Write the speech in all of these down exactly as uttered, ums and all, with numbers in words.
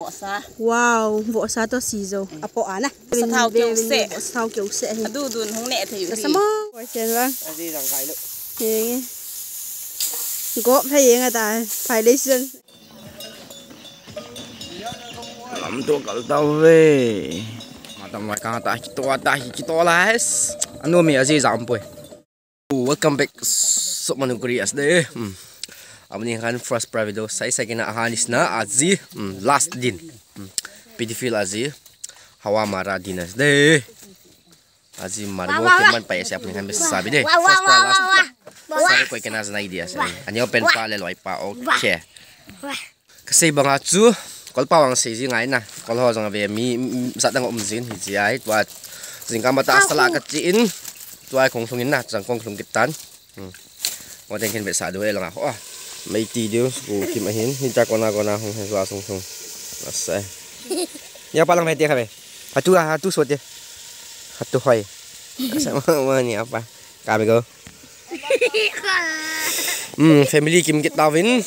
Sa. Wow, vohsa toh si jo. Apoh ana. Sa thao keu seh. Sa thao keu seh hi. Adu dun hung neh thei u hi. Sa mo. Oi, chen vang. Aji jang kai lo. Henge. Gop thei henge ta. Pai lei chen. Lam to kal ta ve. Matam lai ka ta kito ta kito la es. Anu mi aji jam poi. Welcome back. Sop manu kuri as de. Hmm. Abani kan first pra video. Sai sai kina ahan isna aji. Hmm. Last din. Hmm. Pidifil aji. Hawa mara din as de. Aji marbo ke man pa ese apni kan besa bi de. First pra last. Sabi koi kena jana idea sai. Ani open pa le loi pa. Okay. Kasei banga chu, kolpa vang sei ji ngai na, kol ho jong ave mi, mi, jat dang um jin hi ji ai, tua, jingkah matah sala kachi in, tua kong lhung in na, chang kong lhung kit tan. Hmm. Ngo teng khen vetsah diu e langa, oh, mei ti diu, ku kim ahin, hin cha kona kona hung he jua sung sung. Asa. Nia pa lang ve te kha ve. Hatu a, hatu so te. Hatu hoi. Asa ma, ma ni apa. Ka be go. Hmm, family kim kit tauvin.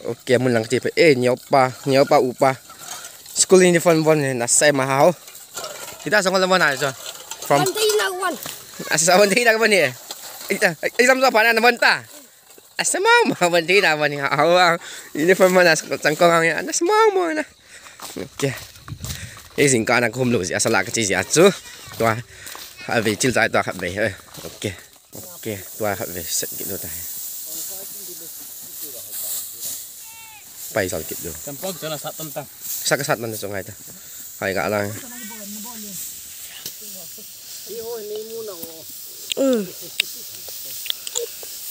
Okay, mun lang ti pe. Eh, niopa, niopa upa. School uniform von he na sai ma hao. Kita song la von a jo. From One day na one. Asa one day na von he. Ita, ita mo pa na von ta. Asa mo mo von day na von he. Hao. Uniform na chang kong hang ya. Asa mo mo na. Okay. Ei jingkah na khum lo ji asa la kachi ji achu. Tua. Ave chil jai tua khat ve. Okay. Okay, tua khat ve set kit lou ta. Pai jal kit lou. Champok jala sat ton ta. Sa ka sat ton ta chungai ta. Hai ka lang.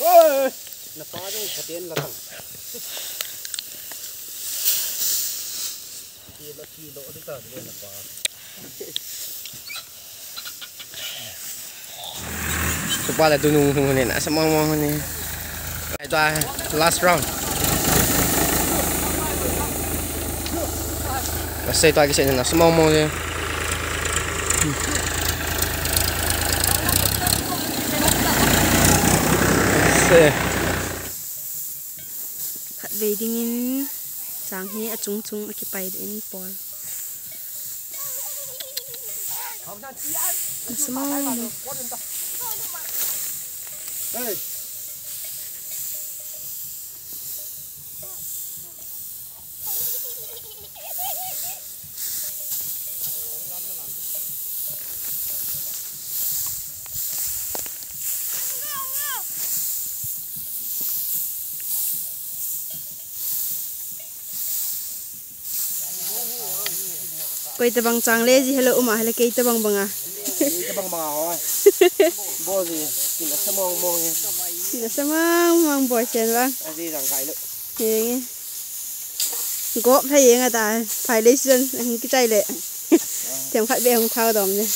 Oi. Na pa jong phaten la tang. Tupa le tunung hung ne na sa mong mong ne. Ai tua last round. Ase tua kise na sa mong mong ne. Se. Khatvei dingin chang hi achung chung akipai in pol. Nasa mo mo. Koi tabang chang le ji hello uma hele kei tabang banga. Kei tabang banga ho. Bo ji, kin asa mong mong e. Kin asa mong mong bo chen bang. Aji jang kai lo. Henge. Gop thei henge ta, pai lei chen, hung kichai le. Themkhat be hung thao dom le.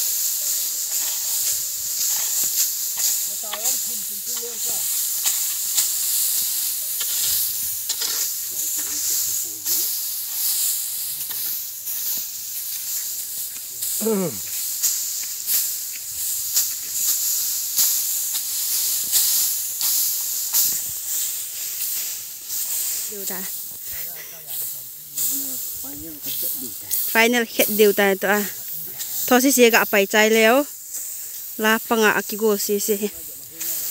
Diu ta. Final khet diu ta to a. Tho sisi ga pai chai leo. La panga akigol sisi.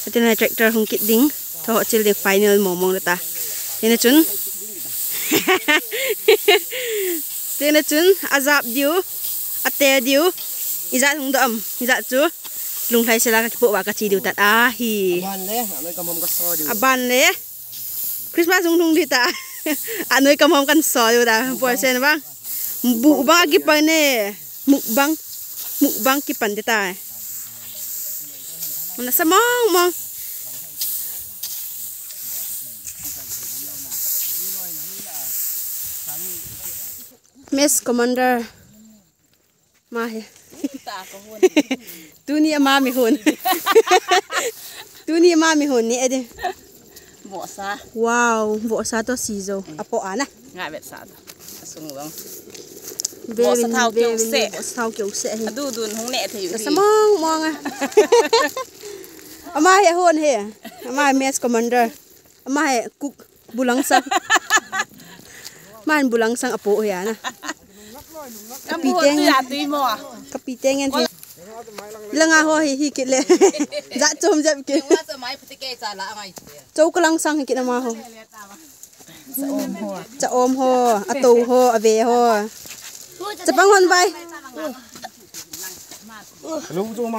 Atin la tractor hung kit ding. Tho chil ding final mong mong ta. Ina chun. Tina chun ajap diu. Ate diu. Ijat hung do am. Ijat chu. Lunglhai sela kakipoh va kachi diu tat ahi. Aban le, anoi kamhom kaso diu. Aban le. Christmas hung lhung di ta. Anoi kamhom kan so diu ta. Boysen bang. Mukbang kipan e. Mukbang. Mukbang kipan di ta. Nasa mong mong. Mess commander. Ma he. Ta ko hon. Tuni ama mi hon. Tuni ama mi hon ni edi. Vohsa. Wow, vohsa toh si jo. Apoh ana. Nga vetsah ta. Asung long. Very, vohsa thao keu seh. Vohsa thao keu seh hi. Adu dun hung neh thei u hi. Nasa mong mong a. Ama he hon he. Ama he mess commander. Ama he cook. Bulang sa. Man bulang sang apo ya na. Kapi teng. Kapi teng en. Langa ho hi hi kit le. Za chom jep kit. Chou kalang sang hi kit na ma ho. Cha om ho, ato ho, ave ho. Chapang hon vai.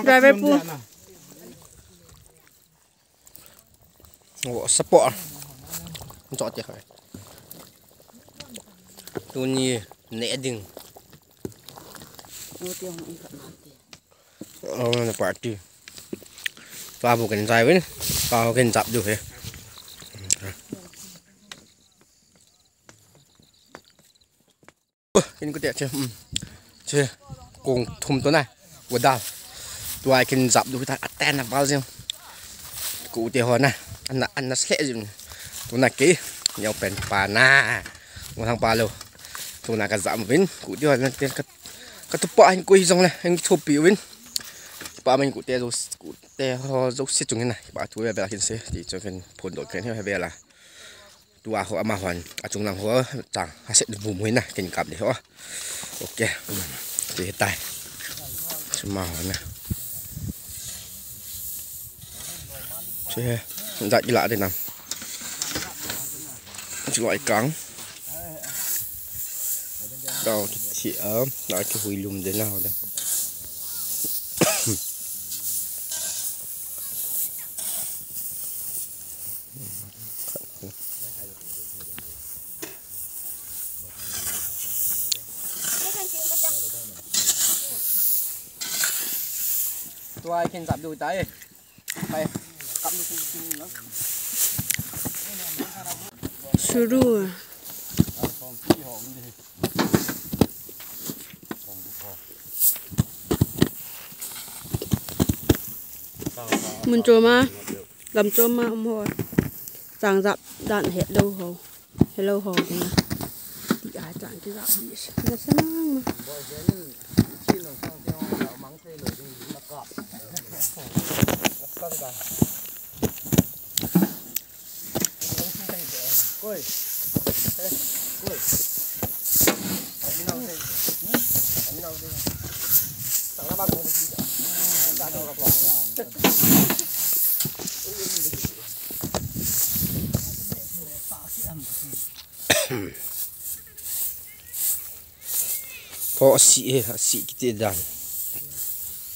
Driver pu. Wo support. Cho te khai. Tuni ne ding. Oh, na party. Pa bu ken jai win. Pa bu ken jap du he. Kin kute che. Che. Kong thum to na. Wo dal. Tua kin jap du ta atan na bal jing. Kute ho na. Ana ana sle jing. Tuna ke. Neo pen pa na. Wo thang pa lo. Tuna ka jap win. Kute ho na te ka ka tu pa hin koi jong le. Hin thupi win. Pa min kute jo kute ho jo si chung na. Pa tu ya bela kin se. Ti chung kin phun do ken he bela. Tua ho ama hon, achung lang ho, chang, haset bu mui na, ken kap le ho. Ok. Ti tai. Chuma ho na. Che, jat ila de na. Chuloi kang. Kau ki chi a, na ki hui lum de na ho de. Tua ken jap du tai. Pai. Kap du tu na. Suru. Mun chom a, lam chom a um ho. Chang jap dan het lo ho. Hello ho na. Ti a chang ki jap ni. Na sa nang ma. Tho asi e, asi kiti dan.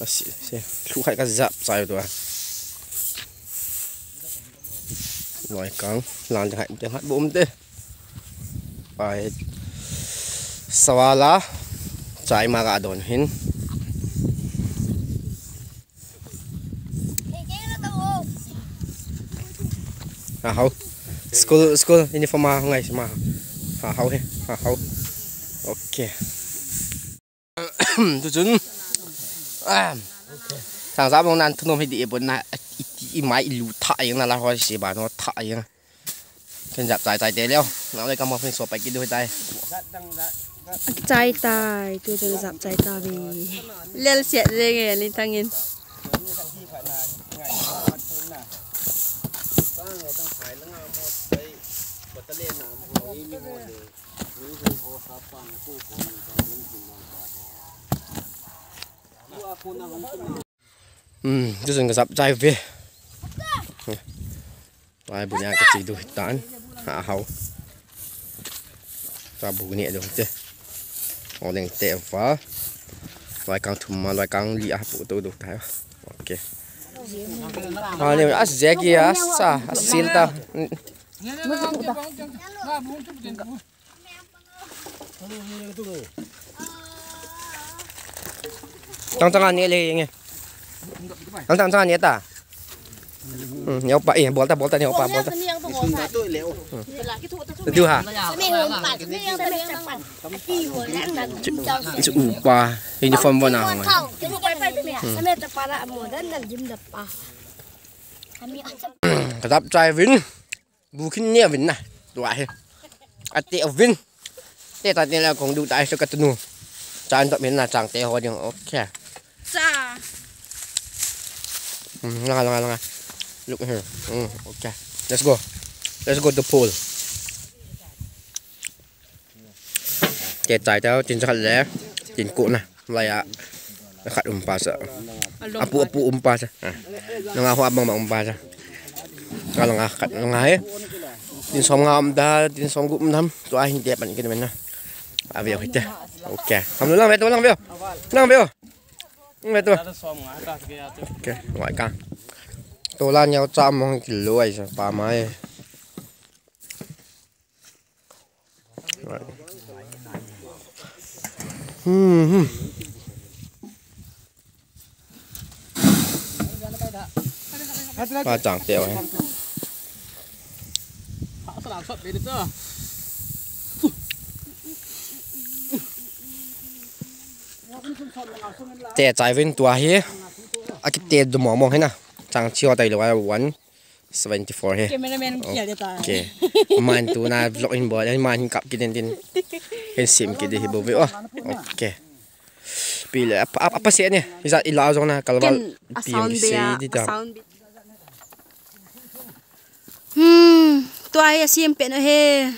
Asi, se, thu khai ka jap chai tua. Noi kang, lang de hai, de hai, bom de. Pai, sawala, chai ma ka don hin. Ha hau. School, school uniform a ngai ma. Ha hau he. Ha hau. Ok. Tu chun. Ah. Sang sa bong nan thunom hi di e bon na i, i mai i lu tha yang na la ho si ba no tha yang. Ken jap chai chai te leo. Na le ka mo phin so pa ki du tai. Chai tai, tu tu jap chai ta bi. Lel siat le nge ni thangin. Hmm, tu sun ka jap chai ve. Ai, bu nia ka chi du tan. Ha hau. Ta bu ni du te. O ding te va. Lai kang thum ma, lai kang li a pu tu du ta. Ok. Ha ni as je ki a sa, a sil ta. Chang chang ani le nge. Chang chang chang ani ta. Hmm, neo pa, eh, bol ta, bol ta, neo pa, bol ta. Hmm. Tu ha. Chu, chu upa, uniform bona ho nge. Hmm. Ka jap chai vin. Bu khin ne vin na. Tua he. Ate vin. Te ta te la kong du tai so ka tunu. Chan to min na chang te ho ding. Ok. Cha. Hmm, langa, langa, langa. Look here. Hmm, ok. Let's go. Let's go to pool. Te chai tau, tin sa khat le, tin ko na. Lai a, khat um pa sa. Apu, apu um pa sa. Ah. Nanga ho abang bang um pa sa. Ka langa khat, langa he. Tin som nga um da, tin som gup um dam. Tua hin te pan kin men na. Ave ho hite. Okay. Ham lang ve, tua lang ve. Lang ve. Lang ve tua. Okay, lai ka. Tua la nyau cha mong kilo ai sa pa mai. Hmm, hmm. Pa chang teo he. Te chai vin tua hi. Akite du mo mo hi na. Chang chi ho tai lo a one. Seventy-four he. Cameraman kia le ta. Okay. Man tu na vlog in bol, man hin kap kit in tin. Hin sim kit di hi bou ve. Oh. Okay. Pi le, apa, apa, apa se ne? Iza ila jong na kalval. Ken a pi sound be sei a, di a ta. Sound be. Hmm, tua hi a sim pe no he.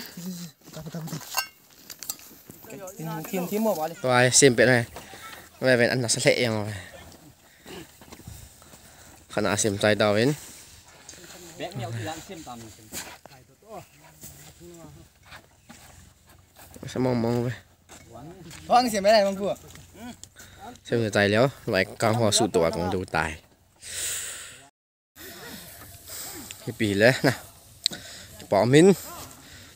Tua hi sim pe no he. Ve ve an na sa le yang ve. Khana sim chai tau vin. Sa mong mong ve. Hong sim mai lai mong pu. Sim chai leo, vai kang ho su tua kong du tai. Hi pi le na. Kipa min.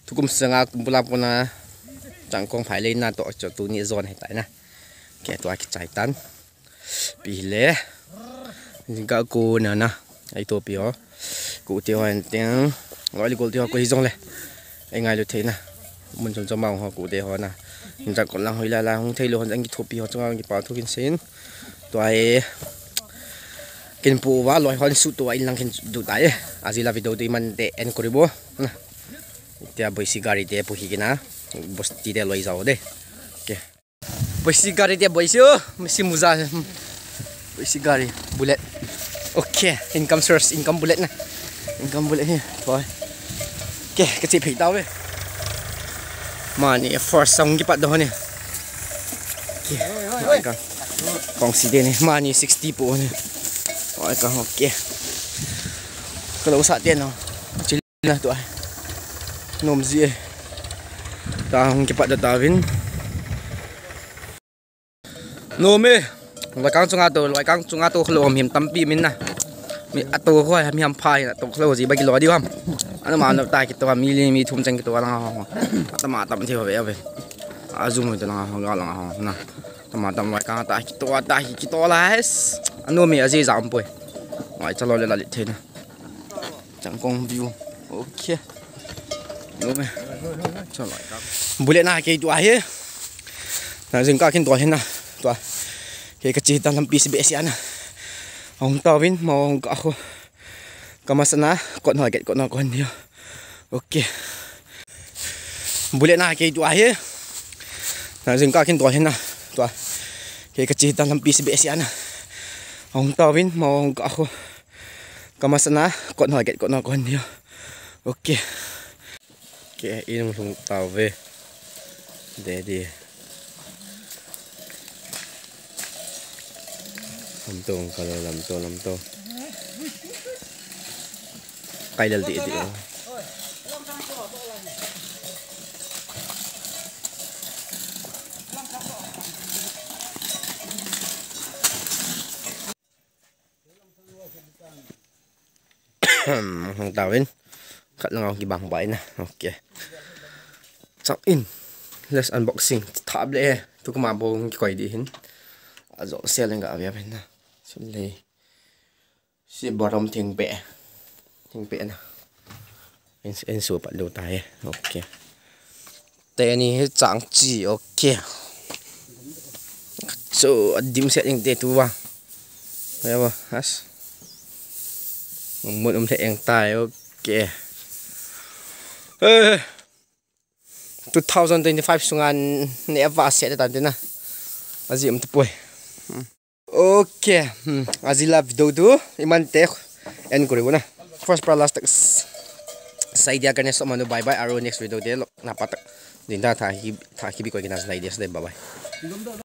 Tukum sanga kumpula puna. Chang kong phai le na to cho tu ni zon he tai na. Ke tua ki chai tan. Pi le. Jingkah ko na na. Ai to pi ho. Ko te ho an teng. Lo li ko te ho ko hi jong le. Ai ngai lo thei na. Mun chom chom ma ho ko te ho na. Jingkah ko lang hoi la la hung thei lo hon jang ki thopi ho chunga ki pa thu kin sein. Tua e. Kin pu va loi hon su tua in lang kin du tai. Aji la video tu iman te en kori bo. Na. Tia boisi gari te pu hi kina. Bosti te loi jao de. Okay. Boisi gari dia boisi o, misi muza. Boisi gari, bullet. Okay, income source, income bullet na. Income bullet hi, toi. Okay, kachi phei tau ve. Mani, first song kipat do ni. Okay. Kong si de ni, mani sixty po ni. Toi ka, okay. Kalau sa tian no. Na tua. Nom ji e. Ta hung kipat da ta vin. Nom e. Loikang chunga to, loikang chunga to khlo him tampi min na. Mi ato ho mi ham pha na to khlo ji ba kilo di ham. Ana ma na ta kito mi li mi thum chang kito lang ho. Atama tam thi ho ve ve. Azum to lang ho ga lang ho na. Tama tam loikang ta kito ta kito la es. Ano mi aji jam poi. Wai chalo le la li the na. Changkong view. Okay. Lo me. Chalai ka. Bullet na kei tua hi. Na jingkah kin tua hi na. Tua. Kei kachi ta lampi si be si ana. Hung ta vin ma hung ka ho. Ka masana kot na get kot na kon dio. Okay. Bullet na kei tua hi. Na jingkah kin tua hi na. Tua. Kei kachi ta lampi si be si ana. Hung ta vin ma hung ka ho. Ka masana, kot na get, kot na kon dio. Okay. Okay, in hung tau ve. Daddy. Lam to, ka lo, lam to, lam to. Kai lal di, di. Hung tau in. Khat lang kibang bai na. Okay. Chak in. Let's unboxing. Thap le he. Tu kuma bo hung kikoi di hin. Ajo sel nga avia pen na. Sim le. Si bottom thing pe. Thing pe na. En, en su pat lu tai. Okay. Teni hi chang chi, okay. So, adim se ing te tu va. Ya va, has. Mun um the eng tai, okay. Eh. Two thousand twenty-five sunga ne va se ta tin na. Aji um tu poi. Hmm. Okay, hmm, aji la video tu iman te en kori na. First para last tak s-, saidia kane so manu bye bye aru next video te lo na pa tak. Dinda tha ki, tha ki bi koi kina lai dia sa dem, bye bye.